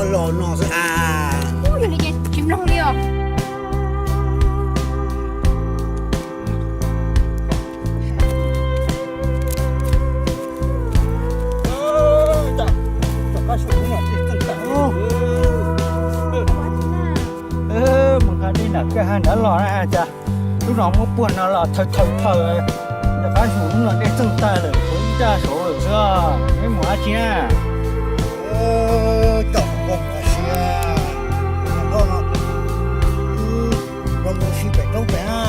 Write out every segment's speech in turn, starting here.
Los no xwb as. Ub, yog li ces tsis mloog li os. Mus nqa dej nram kwj ha nrad los na cas lub no muab puag no los thaw thaw thaw, rov qab mus lub no dej txeej tag lawm, tshuav ib raj saud lawm xwb. Neb mus dab tsi na? Coj mus ua si, ua si pem roob pem na.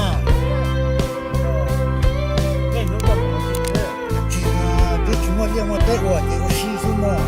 Tsis, twb tsis muaj liaj muaj teb ua ces ua si xwb mog.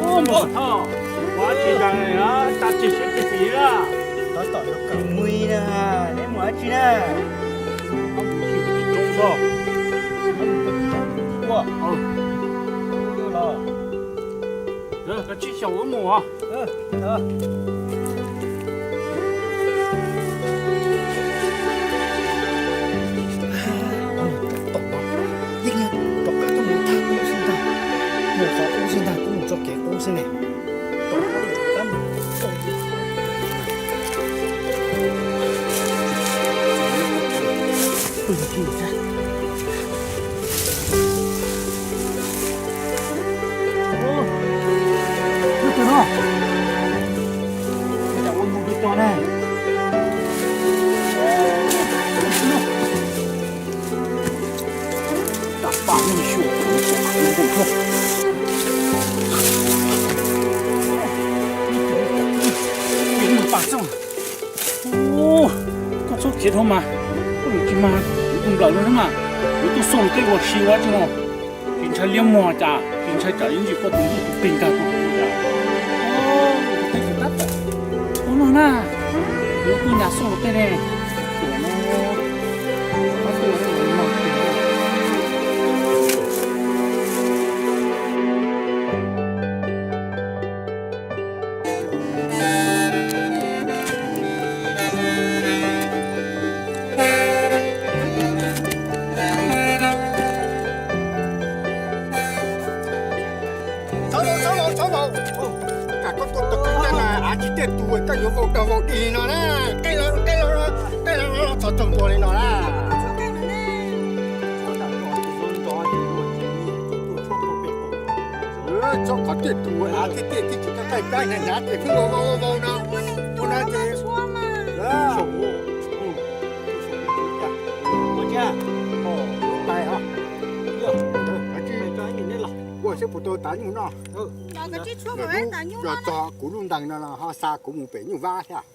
Ub, npawg Thoj, ua dab tsi tas tas tsis sib tsis fiv na? Tab tom yuav kawm mus na, neb mus dab tsi na? Coob os. Ua, los, kav tsij xyaum wb mus os. Yeej rov qab tuaj mus thaj qub xwb ntag, mus qhov qub xwb ntag, tuaj mus txoj kev qub xwb ne. Koj txhob khiav dhau mas, koj yuav tsis mag kuv tus nplawm no mas, yuav tuaj xauj luag tej ua si ua tsi no. Tsis ntshai liab muag cas, tsis ntshai tsam ib ntsis koj tus ntuj tus plig nkag rau kuv cas. Tus teb tus tab tom ua no na, yuav tuaj nyas xauj luag tej ne. Tuam no, pab tuaj no. Txhob laus, txhob laus, txhob laus. Cas koj tuaj tau kawg ncaj na, av tsis tiaj tus koj yuav vau dog vau dig li no na. Qe los, qe los, qe los, txhob txog ntua li no na. Txhob qhov tiaj tus av tiaj tiaj tsis koj qaij plab hnyav hnyav ces pheej vau vau vau no. Ua no ces, ua cas, tais os. Seb puas tau tav nyuj no. Yog txog kuv lub ntees no los ho xa kuv mus pem nyuj vab thiab.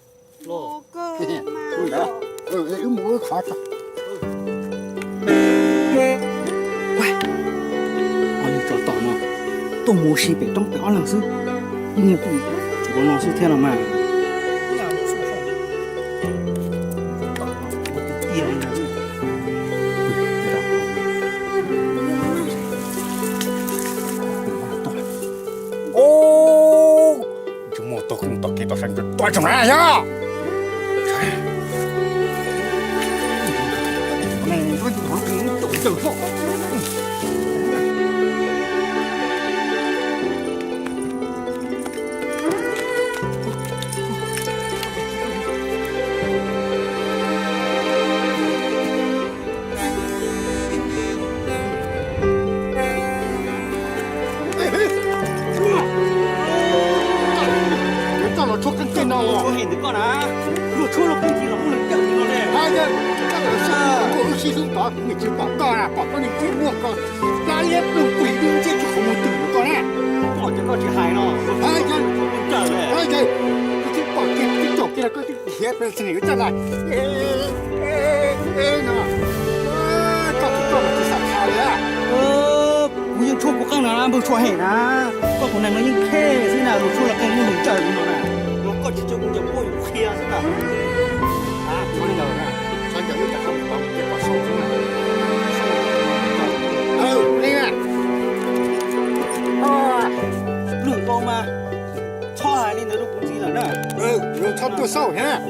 Wb mus wb qhov. Ob leeg tso tom no, tuaj mus ua si pem roob pem ob leeg xwb, ib nyuag tus tsuav no xwb thiab los mas. Tsis muaj tau kev tau sab ntsuj tuaj tsoom na yog. Yuav coj los tshuab qeej kiag no. Tshuab heev ntawm koj na. Luag tshuab luag qeej kiag los muaj leej cawm li no ne. Hais tias koj los sib hlub, muaj lub sib hlub tod kuv yeej tsis pom koj na, pom koj niag txiv muag ko plab liab ploog plig dub nciab tsis qhov muag twm rau koj na. Pom ces koj tsis hais no. Hais tias, hais tias, kuv tsis pom kiag, tsis caum kiag koj thiab pes tsis niam coj lais no. Koj tsis, koj mas tsis xam tha li. Kuv yeej tshuab kuv qeej no na, npawg tshuab heev na. Koj tus neeg no yeej khej xwb na, luag tshuab luag qeej muaj leej cawm li no na. Koj tsis cawm kuv ces kuv yuav qhia xwb na. Sawv ntawd wb rov qab mus tod ces pom sau xwb na. Lwm zaus mas txhob hais li ntawd rau kuv ntxiv lawm na. Yuav txhob tuaj xauj thiab.